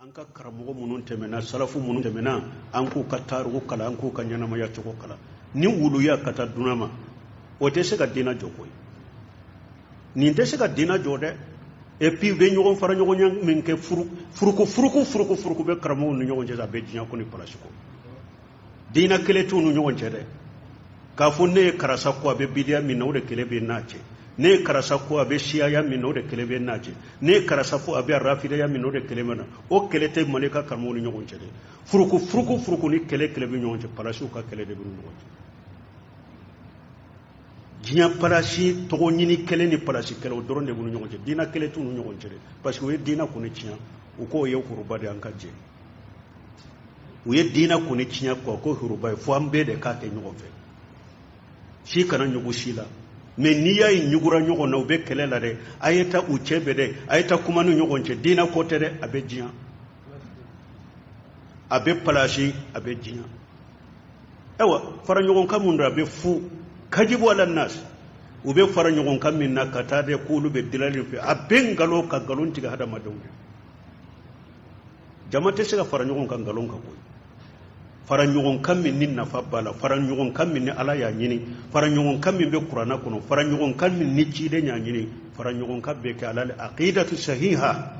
An ka karamɔgɔ minnu tɛmɛna, salafu minnu tɛmɛna, an k'u ka tariku kalan, an k'u ka ɲɛnamaya cogo kalan. Ni wuluya ka taa dunan ma, o tɛ se ka diinɛ jɔ koyi. Nin tɛ se ka diinɛ jɔ dɛ. Et puis u bɛ ɲɔgɔn fara ɲɔgɔnya min kɛ, furuku furuku furuku furuku bɛ karamɔgɔw ni ɲɔgɔn cɛ, a bɛ diɲɛ ko ni palasi ko. Diinɛ kɛlɛ t'u ni ɲɔgɔn cɛ dɛ. K'a fɔ ne ye karisa ko a bɛ bidiya min na, o de kɛlɛ bɛ n'a cɛ. Ne ye karisa ko a bɛ siyaya min na, o de kɛlɛ bɛ n'a cɛ. Ne ye karisa ko a bɛ rafidaya min na, o de kɛlɛ bɛ na. O kɛlɛ tɛ Mali ka karamɔgɔw ni ɲɔgɔn cɛ dɛ. Furuku furuku furuku ni kɛlɛ kɛlɛ bɛ ɲɔgɔn cɛ, palasiw ka kɛlɛ de bɛ ɲɔgɔn cɛ. Diɲɛ palasi tɔgɔ ɲini kɛlɛ ni palasi kɛlɛ, o dɔrɔn de b'u ni ɲɔgɔn cɛ. Diinɛ kɛlɛ t'u ni ɲɔgɔn cɛ dɛ, parce que o ye diinɛ kɔni tiɲɛ. U k'o ye huruba de, an ka jɛ. U ye diinɛ kɔni tiɲɛ kɔ ko huruba ye, fo an bɛɛ de k'a kɛ ɲɔgɔn fɛ, si kana ɲugu si la. Mais n'i y'a ye ɲugura ɲɔgɔn na, u bɛ kɛlɛ la dɛ, a ye taa u cɛ bɛ dɛ, a ye taa kuma ni ɲɔgɔn cɛ. Diinɛ ko tɛ dɛ, a bɛ diɲɛ, a bɛ palasi, a bɛ diɲɛ. Ayiwa, fara ɲɔgɔn kan mun don, a bɛ fu kajibu ala nas. U bɛ fara ɲɔgɔn kan min na ka taa dɛ, k'olu bɛ dilali fɛ, a bɛ nkalon ka nkalon tigɛ hadamadenw ye. Jama tɛ se ka fara ɲɔgɔn kan nkalon kan koyi. Fara ɲɔgɔn kan min ni nafa b'a la, fara ɲɔgɔn kan min ni Ala y'a ɲini, fara ɲɔgɔn kan min bɛ kuranna kɔnɔ, fara ɲɔgɔn kan min ni ciden y'a ɲini, fara ɲɔgɔn kan bɛ kɛ ala aqidatu sahiha.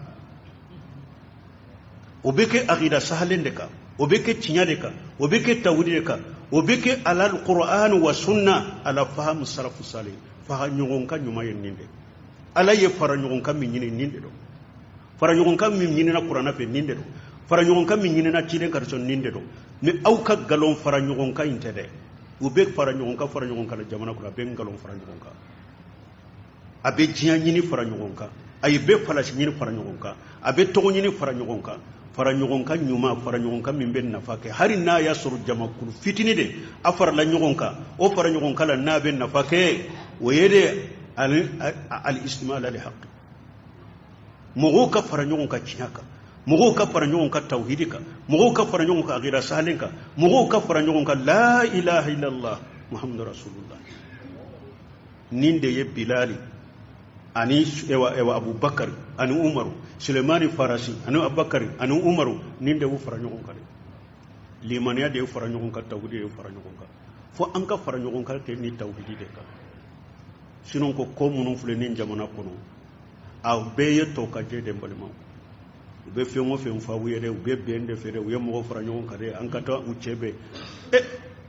O bɛ kɛ aqida sahalen de kan, o bɛ kɛ tiɲɛ de kan, o bɛ kɛ tawhidi de kan, o bɛ kɛ ala alquran wa sunna ala fahamu salafu salih. Fara ɲɔgɔn kan ɲuman ye nin de. Ala ye fara ɲɔgɔn kan min ɲini, nin de don. Fara ɲɔgɔn kan min ɲinina kuranna fɛ, nin de don. Fara ɲɔgɔn kan min ɲinina ciden karisɔn, nin de don. Mais aw ka nkalon fara ɲɔgɔn kan in tɛ dɛ. U bɛ fara ɲɔgɔn kan, fara ɲɔgɔn kan la jamana kɔnɔ, a bɛ nkalon fara ɲɔgɔn kan, a bɛ diɲɛ ɲini fara ɲɔgɔn kan, a ye bɛ falasi ɲini fara ɲɔgɔn kan, a bɛ tɔgɔ ɲini fara ɲɔgɔn kan. Fara ɲɔgɔn kan ɲuman, fara ɲɔgɔn kan min bɛ nafa kɛ, hali n'a y'a sɔrɔ jamakulu fitinin de a farala ɲɔgɔn kan, o fara ɲɔgɔn kan la n'a bɛ nafa kɛ, o ye de al-ijtima ala al-haqq. Mɔgɔw ka fara ɲɔgɔn kan tiɲɛ kan, mɔgɔw ka fara ɲɔgɔn kan tawhidi kan, mɔgɔw ka fara ɲɔgɔn kan aqida sahalen kan, mɔgɔw ka fara ɲɔgɔn kan la ilaha illallah muhammadu rasulullah. Nin de ye Bilali ani ewa ewa Abubakar ani Umaru, Sulemani Farasi ani Abubakar ani Umaru, nin de y'u fara ɲɔgɔn kan dɛ. Limaniya de y'u fara ɲɔgɔn kan, tawhidi de y'u fara ɲɔgɔn kan. Fo an ka fara ɲɔgɔn kan kɛ ni tawhidi de kan. Sinon ko minnu filɛ nin jamana kɔnɔ, a bɛɛ ye tɔ ka jɛ de. Balimaw, u bɛ fɛn o fɛn fɔ aw ye dɛ, u bɛ bɛn de fɛ dɛ, u ye mɔgɔw fara ɲɔgɔn kan dɛ, an ka taa u cɛ bɛn. Ɛ,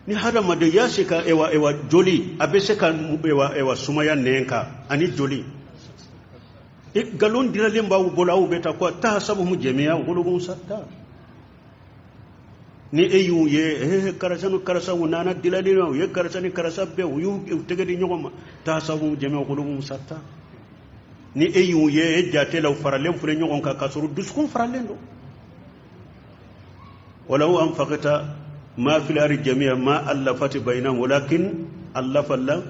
ni hadamaden y'a se ka ewa ewa joli, a bɛ se ka ewa ewa sumaya nɛn kan ani joli. Nkalon dilalen b'aw bolo, aw bɛ taa ko tahasabuhum jami'a qulubuhum shatta. Ni e y'u ye, karisa ni karisa, u nana dilali la, u ye karisa ni karisa bɛn, u y'u tɛgɛ di ɲɔgɔn ma, tahasabuhum jami'a qulubuhum shatta. Ni e y'u ye, e jate la u faralen filɛ ɲɔgɔn kan, k'a sɔrɔ dusukun faralen don. Walaw anfaqta ma fil ardi jami'a ma allafati bainahum walakin allafa Allah.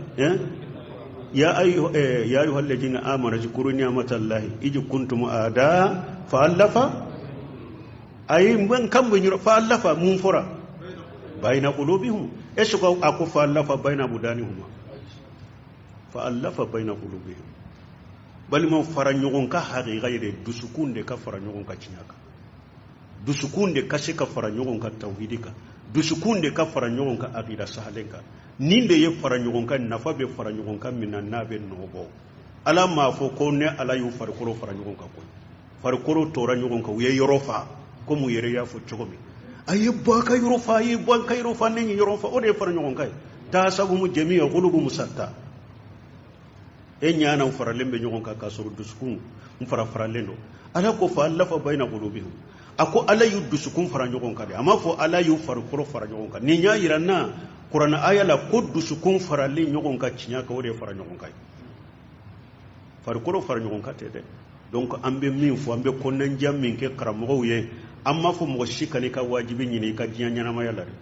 Ya ayyuha ya ayyuha alladhina amanu zkuru ni'matallahi ij kuntum a'da fa allafa. Ayi, n kan bɛ ɲɔrɔ. Fa allafa mun fɔra? Bayna qulubihum. Est ce que a ko fa allafa bayna budanihum? Fa allafa bayna qulubihim. Balimaw, fara ɲɔgɔn kan hakika yɛrɛ, dusukun de ka fara ɲɔgɔn kan tiɲɛ kan, dusukun de ka se ka fara ɲɔgɔn kan tawhidi kan, dusukun de ka fara ɲɔgɔn kan aqida sahalen kan. Nin de ye fara ɲɔgɔn kan nafa bɛ fara ɲɔgɔn kan min na, n'a bɛ nɔ bɔ. Ala m'a fɔ ko ne Ala y'u farikolo fara ɲɔgɔn kan koyi. Farikolo tora ɲɔgɔn kan, u ye yɔrɔ fa, komi u yɛrɛ y'a fɔ cogo min: a ye bɔ a ka yɔrɔ fa, a ye bɔ an ka yɔrɔ fa, ne ye yɔrɔ fa. O de ye fara ɲɔgɔn kan ye. Tahasabuhum jami'a qulubuhum shatta. E ɲɛ na faralen bɛ ɲɔgɔn kan, k'a sɔrɔ dusukun n fara faralen don. Ala ko fa allafa bayna qulubihim. A ko Ala y'u dusukun fara ɲɔgɔn kan dɛ, a m'a fɔ Ala y'u farikolo fara ɲɔgɔn kan. Nin y'a yira n na kuranɛ aya la ko dusukun faralen ɲɔgɔn kan tiɲɛ kan, o de ye fara ɲɔgɔn kan ye. Farikolo fara ɲɔgɔn kan tɛ dɛ. Donc an bɛ min fɔ, an bɛ kɔnɔnajɛ min kɛ karamɔgɔw ye, an m'a fɔ mɔgɔ si kan'i ka wajibi ɲini i ka diɲɛ ɲɛnamaya la dɛ.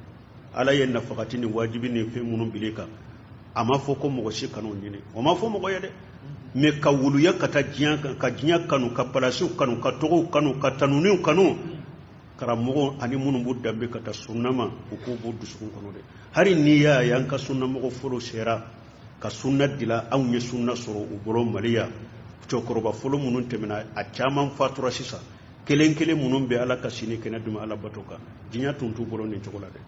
Ala ye nafakati ni wajibi ni fɛn minnu bila i kan, a m'a fɔ ko mɔgɔ si kan'o ɲini, o m'a fɔ mɔgɔ ye dɛ. Mais ka wuluya ka taa diɲɛ kan, ka diɲɛ kanu, ka palasiw kanu, ka tɔgɔw kanu, ka tanuniw kanu, karamɔgɔ ani minnu b'u danbe ka taa sunna ma, u k'u b'u dusukun kɔnɔ dɛ. Hali n'i y'a ye an ka sunnamɔgɔ fɔlɔ sera ka sunna dila, anw ye sunna sɔrɔ u bolo Mali yan, cɛkɔrɔba fɔlɔ minnu tɛmɛna, a caman fatura sisan. Kelen kelen minnu bɛ Ala ka sini kɛnɛ d'u ma Ala bato kan, diɲɛ tun t'u bolo nin cogo la dɛ.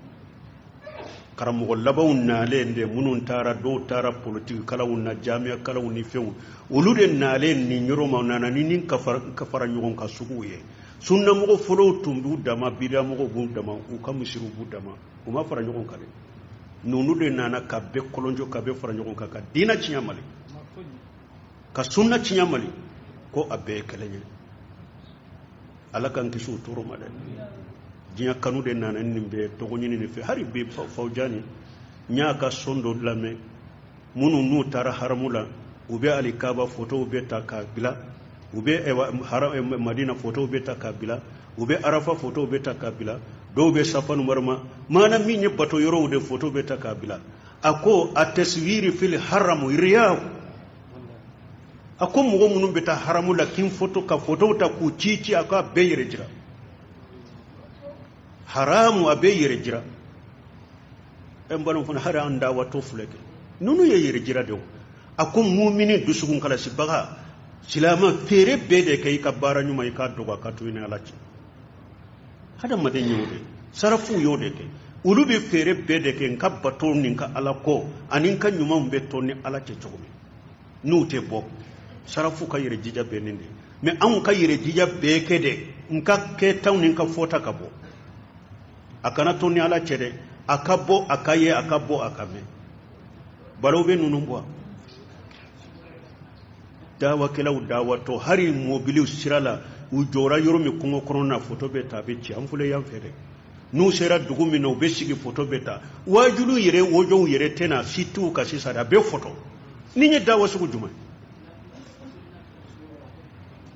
Karamɔgɔ labanw nalen de, minnu taara, dɔw taara politiki kalanw na, jamiya kalanw ni fɛnw, olu de nalen nin yɔrɔ ma, nana ni nin ka fara ɲɔgɔn kan suguw ye. Sunnamɔgɔ fɔlɔw tun b'u dama, bidiyamɔgɔw b'u dama, u ka misiriw b'u dama, u ma fara ɲɔgɔn kan dɛ. Ninnu de nana ka bɛɛ kɔlɔnjɔ, ka bɛɛ fara ɲɔgɔn kan, ka diinɛ tiɲɛ Mali, ka sunna tiɲɛ Mali, ko a bɛɛ ye kelen ye. Ala k'an kisi o tɔɔrɔ ma dɛ. Diɲɛ kanu de nana nin bɛɛ, tɔgɔ ɲini nin fɛ. Hali bi Fawjani n y'a ka son dɔ lamɛn, minnu n'u taara haramu la, u bɛ alikaba fotow bɛ ta k'a bila, u bɛ Madina fotow bɛ ta k'a bila, u bɛ Arafa fotow bɛ ta k'a bila, dɔw bɛ Safa ni Maruma, maana min ye bato yɔrɔw de foto bɛ ta k'a bila. A ko a taswiri fil haramu riyaw, a ko mɔgɔ minnu bɛ taa haramu la kin foto ka fotow ta k'u ci ci, a ko a bɛɛ yɛrɛ jira haramu, a bɛɛ yɛrɛ jira. N balima fana, hali an dawatɔ filɛ kɛ, ninnu ye yɛrɛ jira de o. A ko mumini dusukun kalasibaga silama feere bɛɛ de kɛ i ka baara ɲuman, i k'a dɔgɔ, a ka to i ni Ala cɛ. Hadamaden y'o de, sarafuw y'o de kɛ, olu bɛ feere bɛɛ de kɛ n ka bato ni n ka Ala kɔ ani n ka ɲumanw bɛ to ni Ala cɛ cogo min, n'u tɛ bɔ. Sarafu ka yɛrɛ jija bɛɛ nin de, mɛ anw ka yɛrɛ jija bɛɛ kɛ dɛ, n ka kɛtaw ni n ka fɔta ka bɔ, a kana to ni Ala cɛ dɛ, a ka bɔ, a ka ye, a ka bɔ, a ka mɛn. Balaw bɛ ninnu bɔ, dawakɛlaw dawatɔ hali mobiliw sira la, u jɔra yɔrɔ min kungo kɔnɔ na, foto bɛ ta, a bɛ ci. An filɛ yan fɛ dɛ, n'u sera dugu min na, u bɛ sigi, foto bɛ ta. Waajulu yɛrɛ wojɔw yɛrɛ tɛ na si t'u ka sisan dɛ, a bɛ foto. Nin ye dawa sugu jumɛn?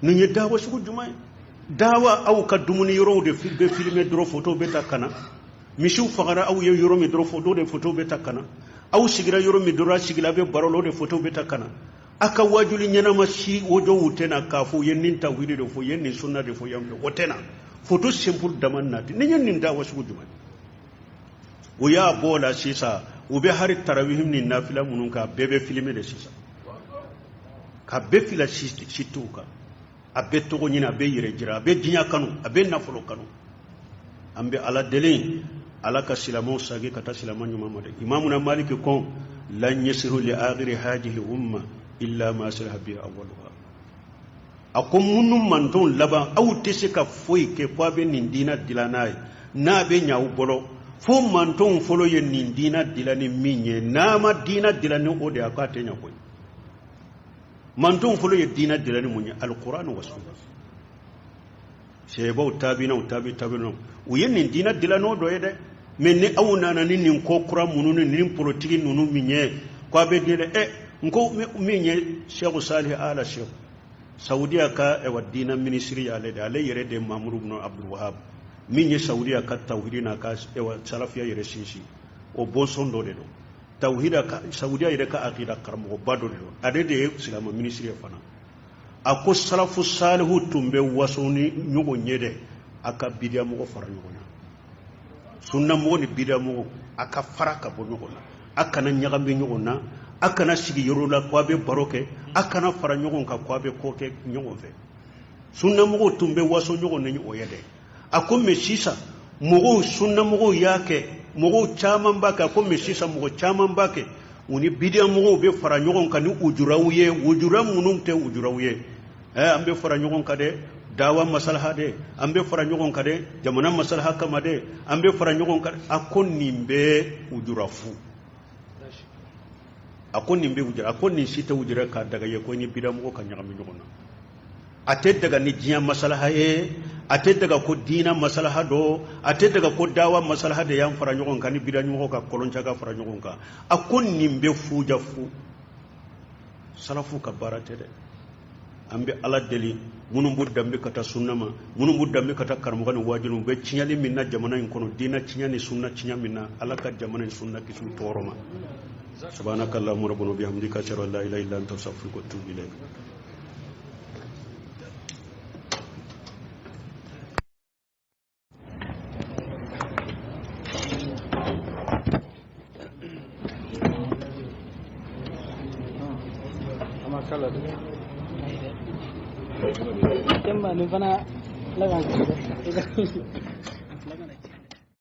Nin ye dawa sugu jumɛn ye? Dawa aw ka dumuni yɔrɔw de bɛ filime dɔrɔn, foto bɛ ta ka na. Misiw fagara aw ye yɔrɔ min dɔrɔn, foto de foto bɛ ta ka na. Aw sigira yɔrɔ min dɔrɔn, a sigila a bɛ baro la, o de foto bɛ ta ka na. A ka wajuli ɲɛnama si wojɔw tɛ na k'a fɔ u ye nin tawhidi de fɔ, u ye nin sunna de fɔ yan fɛ, o tɛ na. Foto simple dama nati. Nin ye nin dawa sugu jumɛn? O y'a bɔ o la sisan, u bɛ hali tarawihim ni nafila minnu kan, a bɛɛ bɛ filime de sisan, ka bɛɛ fila sitiw kan, a bɛ tɔgɔ ɲini, a bɛ yɛrɛ jira, a bɛ diɲɛ kanu, a bɛ nafolo kanu. An bɛ Ala deli, Ala ka silamɛw sagi ka taa silamɛ ɲuman ma dɛ. Imamuna Maliki ko lan yasiru li akhiri hadhihi umma illa ma salaha bi awwaluha. A ko minnu mantonw laban, aw tɛ se ka foyi kɛ ko a bɛ nin diina dilan n'a ye, n'a bɛ ɲɛ aw bolo, fo mantonw fɔlɔ ye nin diina dilan ni min ye. N'a ma diina dilan ni o de ye, a ko a tɛ ɲɛ koyi. Mantonw fɔlɔ ye diina dilan ni mun ye? Alikuran wa sunna. Sɛbɛw tabinaw tabi tabinaw u ye nin diina dilan n'o dɔ ye dɛ. Mɛ ni aw nana ni nin ko kura minnu ni nin politiki ninnu min ye ko a bɛ diinɛ ɛ, n ko min ye Sɛku Salih Ala Sɛku Saudiya ka ɛwa diina minisiri y'ale de, ale yɛrɛ de Mamuru ibn Abdul Wahab min ye Saudiya ka tawhidi n'a ka ɛwa salafiya yɛrɛ sinsin, o bɔnsɔn dɔ de don. Tawhida ka Saudiya yɛrɛ ka akida karamɔgɔba dɔ de don, ale de ye silamɛ minisiri ye fana. A ko salafu salihu tun bɛ waso ni ɲɔgɔn ye dɛ, a ka bidiya mɔgɔ fara ɲɔgɔn na, sunna mɔgɔ ni bidiya mɔgɔ a ka fara ka bɔ ɲɔgɔn na, a kana ɲagami ɲɔgɔn na, a kana sigi yɔrɔ la ko a bɛ baro kɛ, a kana fara ɲɔgɔn kan ko a bɛ ko kɛ ɲɔgɔn fɛ. Sunna mɔgɔw tun bɛ waso ɲɔgɔn ni o ye dɛ. A ko mɛ sisan mɔgɔw, sunna mɔgɔw y'a kɛ, mɔgɔw caman b'a kɛ. A ko mɛ sisan mɔgɔ caman b'a kɛ, u ni bidiya mɔgɔw bɛ fara ɲɔgɔn kan ni ujuraw ye, ujura minnu tɛ ujuraw ye. An bɛ fara ɲɔgɔn kan dɛ, dawa masalaha dɛ, an bɛ fara ɲɔgɔn kan dɛ, jamana masalaha kama dɛ, an bɛ fara ɲɔgɔn kan. A ko nin bɛ ujura fu. A ko nin bɛ ujura, a ko nin si tɛ ujura k'a daga ye ko ni bidiya mɔgɔ ka ɲagami ɲɔgɔn na. A tɛ daga ni diɲɛ masalaha ye, a tɛ daga ko diina masalaha dɔ, a tɛ daga ko dawa masalaha de y'an fara ɲɔgɔn kan ni bidiya mɔgɔw ka kɔlɔnca ka fara ɲɔgɔn kan. A ko nin bɛ fuja fu. Salafu ka baara tɛ dɛ. An bɛ Ala deli, minnu b'u danbe ka taa sunna ma, minnu b'u danbe ka taa karamɔgɔ ni waajuli, u bɛ tiɲɛli min na jamana in kɔnɔ, diina tiɲɛ ni sunna tiɲɛ min na, Ala ka jamana in sunna kisi u tɔɔrɔ ma. Subhanaka allahumma rabbana bihamdika, ashhadu an la ilaha illa anta, astaghfiruka wa atubu ilayk. Temba nin fana. Ala k'an kisi.